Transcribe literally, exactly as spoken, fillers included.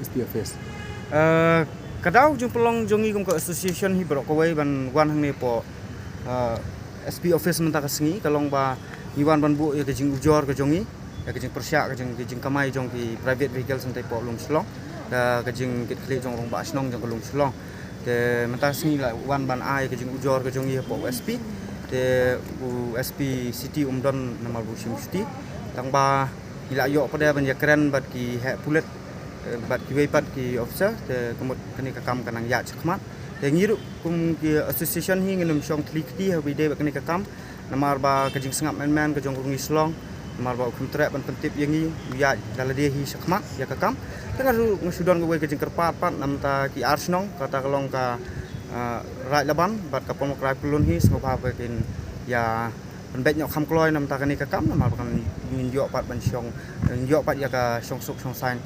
S P office. Uh, ka daw jingpynlong jong ngi kum ka association hi baroh kawei ban wan hangne hapoh uh, S P office mynta ka sngi ka long ba ngi wan ban buh ïa ka jingujor ka jong ngi, ïa ka jingpyrshah ka jing ka jingkamai jong ki private vehicles hangtai hapoh Lum Shillong, ka ka jingkitkhlieh jong rangbah shnong jong ka Lum Shillong. Te mynta ka sngi la wan ban ai ka jingujor ka jong ngi hapoh u S P. Te u S P City um don namar ba u shim shuti. Tang ba ngi la ïoh pat ban ïakren bad ki heh pulit bad kiwei pat ki officer te ka mut kane ka kam ka nang ïaid shakhmat. Te ngi ruh kum ki association hi ngin ym shong thli kti ha ba ïadei bad kane ka kam. Namar ba ka jingsngap mynmen ka jong u Rangi Shlong, namar ba u kham treh ban pyntip ïa ngi, u ïaid da lade hi shakhmat ïa ka kam. Te nga ruh nga shu don kawei ka jingkyrpad pat namar ta ki ar shnong, kata ka long ka uh, Raid Laban bad ka Pamok Raid Pyllun hi, sngewbha ba kin ïa pynbeit noh kham kloi namar ta kane ka kam, namar ba kan ngin ïoh pat ban shong, ngin ïoh pat ïa ka shongsuk shongsaiñ